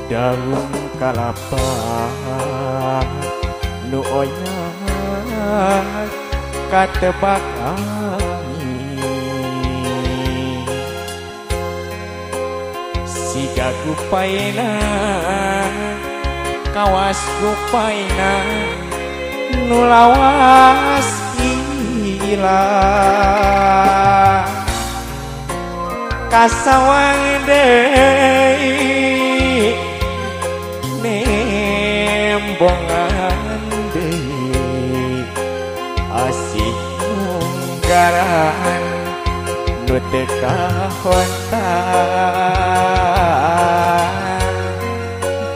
Daun kalapa nu oyak katebak angin, siga kupaina kawas kupaina nu lawas ilang kasawang deui nembongan deui asih munggaran nu teu kahontan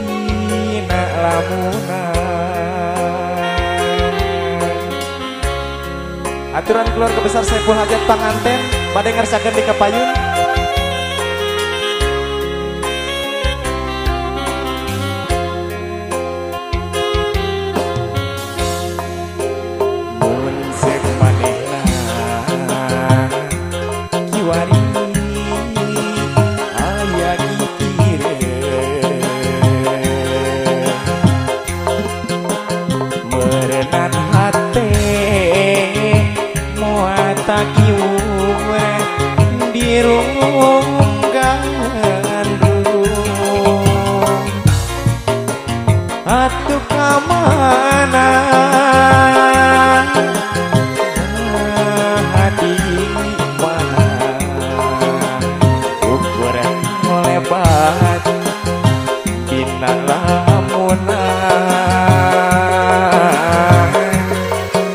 dina lamunan. Aturan keluarga besar Saiful Hajat Panganten bade ngersakeun di kapayun. Mun seuk manehna kiwari aya gigireun, meureunan hate moal takiwur dirung gandrung. Atuh ka mana hati mana ukuran lebat dina lamunan,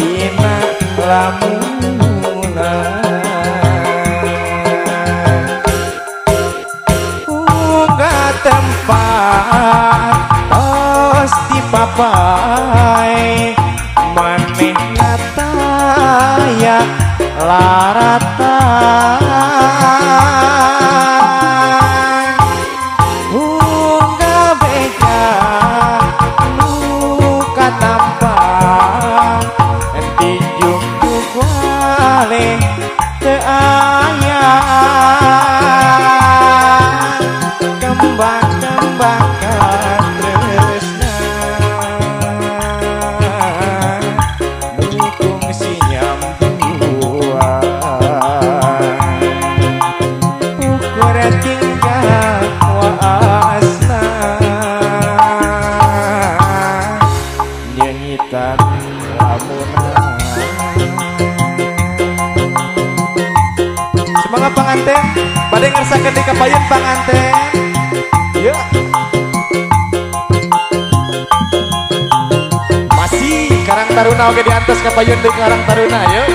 dina lamunan. Unggah tempat tos dipapai manehna taya laratan. Unggah beja nu katampa dijuk-juk wale teu aya, kembang-kembang katresna nu kungsi nyambuan ukur tinggal waasna nyengitan lamunan. Semangat panganten bade ngersakeun di kapayun panganten. Ya. Masih Karang Taruna oge diantos kapayun di Karang Taruna yuk.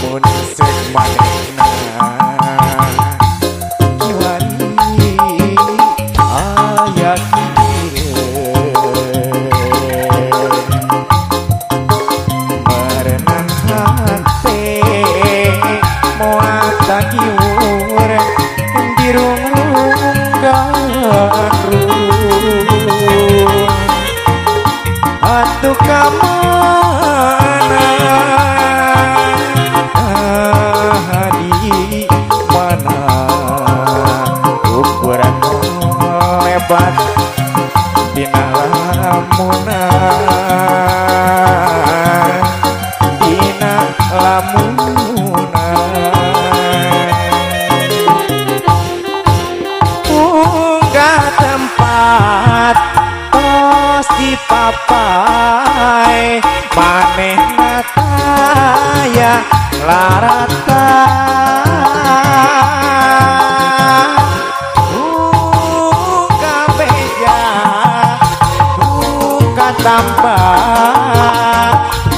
Mun seuk manehna kiwari aya gigireun, meureunan hate moal takiwur dirung-rung gandrung. Atuh ka mana di mana ukuran lebat dina lamunan, dina lamunan. Unggah tempat tos dipapai manehna taya laratan. Unggah beja buka tambah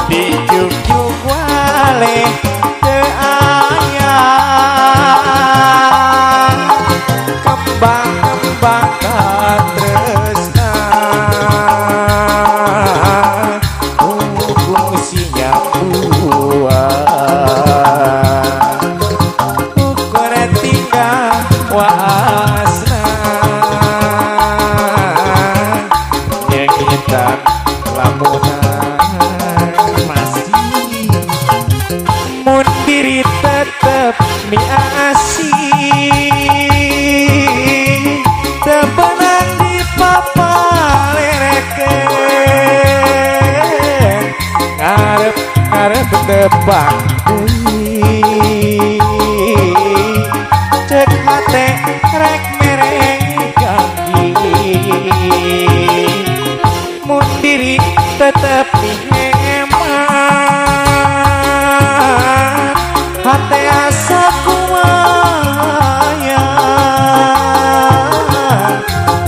dijuk-juk wale teu aya, kembang-kembang katresna. diri tetep miasih teu beunang dipapalerekeun ngarep-ngarep tebang deui cek hate rek mereng janji mun diri tetep mihemat hate asa kumaya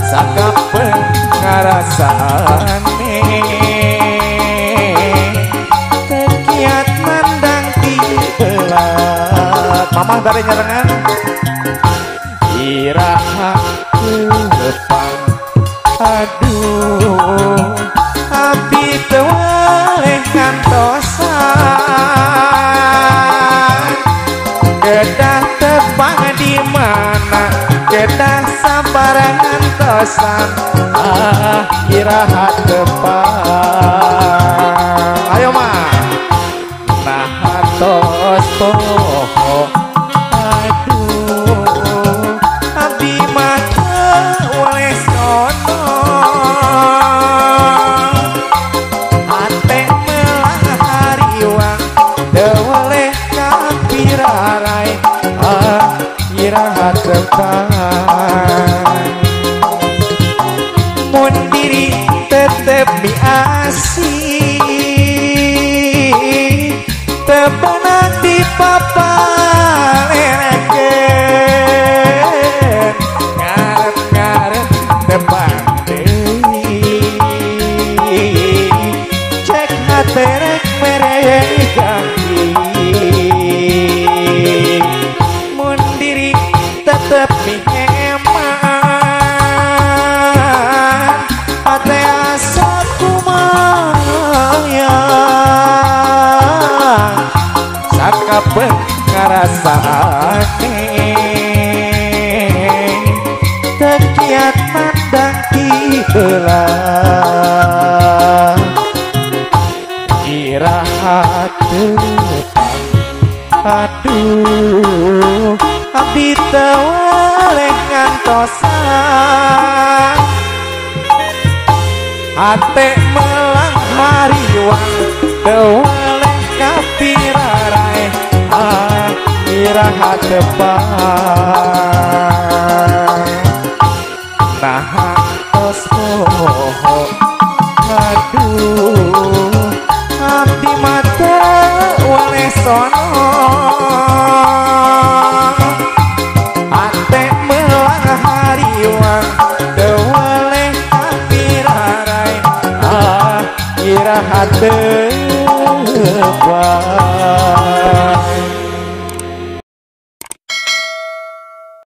sakapeung ngarasa aneh tekiat mandang ti belat. Mamah bade nyarengan iraha tepang aduh abdi teu weleh ngantosan kedah tepang di mana kedah sabar ngantosan ah iraha tepang. Ayo mah nah tos poho aduh abdi mah teu weleh sono hate melang hariwang teu weleh kapirarai ah iraha tepang mun diri tetep miasih teu beunang dipapalerekeun ngarep-ngarep tebang deui cek hate rek mere janji mun diri tetep mihemat hate asa kumaya sakapeung ngarasa aneh tekiat mandang ti belah iraha tepang aduh abdi teu weleh ngantosan hate melang hariwang teu weleh kapirarai ah iraha tepang nah tos poho aduh abdi mah teu weleh sono hate melang hariwang teu weleh kapirarai ah iraha tepang.